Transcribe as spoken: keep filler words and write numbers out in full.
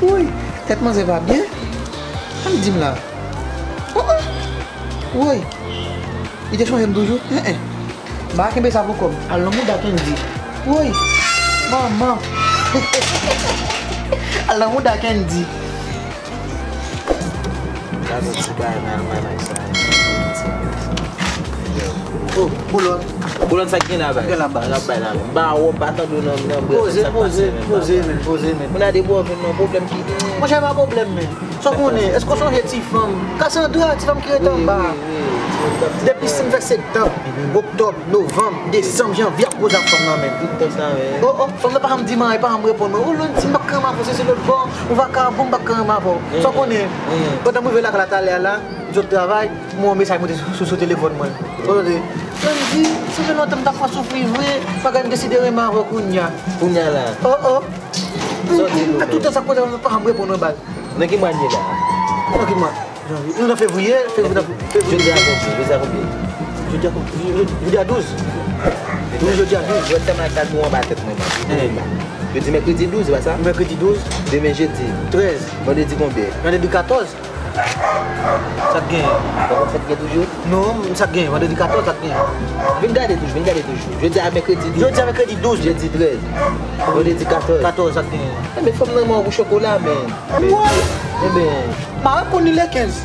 Woy, tèt manzè pa byen. Sa l di m la? Oh, oh. Woy, li te chonje m toujou? Hein, hein. M pa kenbe sa pou kò m. Al nan mouda Kendy. Woy, manman. Al nan mouda Kendy. Gade ti bagay nan almanach sa. Oh, Boulogne. Boulogne, sa k gen la, baz? Gen la, baz. Sa k bay la, men. Ba, wè, m pa tande w nan, nan brèf, poze, sa k pase, poze, men, poze, baba, men, poze, men. Moun a de bò vin nan pwoblèm ki genyen. Monchè, pa pwoblèm, men. Sa w konnen, èske w sonje ti fanm? Cassandra, ti fanm ki rete anba. Wi, wi, wi. Depi si m fè septanm, oktòb, novanm, desanm, janvye, ap koze ak fanm nan, men. Tout tan sa, men. Oh, oh, fanm nan pa janm di m anyen, pa janm reponn mwen. Oh, Londy, m pa ka renmen avè w, se, se lòt bò. Ou vakabon, m pa ka renmen avè w. Sa w konnen, pandan m rive lakay la talè a la, m sot travay, m wè yon mesaj monte sou, sou, sou telefòn mwen. Kote? Mwen di, sa fè lontan m t ap fè w soufri vre, bagay m deside renmen avè w kounye a. Kounye a la? Oh, oh. Sa w di nou menm? Tout tan sa koze, mwen pa janm reponn mwen, baz. Nan ki mwa n ye la? Nan ki mwa? Janvye. Nou nan fevriye, fevriye, nan fevriye. Jodi a konbyen? Jodi a konbyen? Jodi a konbyen? Jodi a douz. Wi, jodi a douz. Jodi a douz. Jodi a douz. Jodi a douz. Jodi mèkredi douz, se pa sa? Mèkredi douz. Demen jedi. Trèz. Vandredi konbyen? Vandredi katòz. Sa k genyen? Ou konn sa k gen toujou? Non, sa k genyen? Vandredi katòz, sa k genyen? Vin gade toujou, vin gade toujou. Jodi a mèkredi douz. Jodi a mèkredi douz. Jedi trèz. Vandredi katòz. Katòz, sa k genyen? Enben, fanm nan renmen w pou chokola, men. Woy! Enben. M pa reponn li le kenz.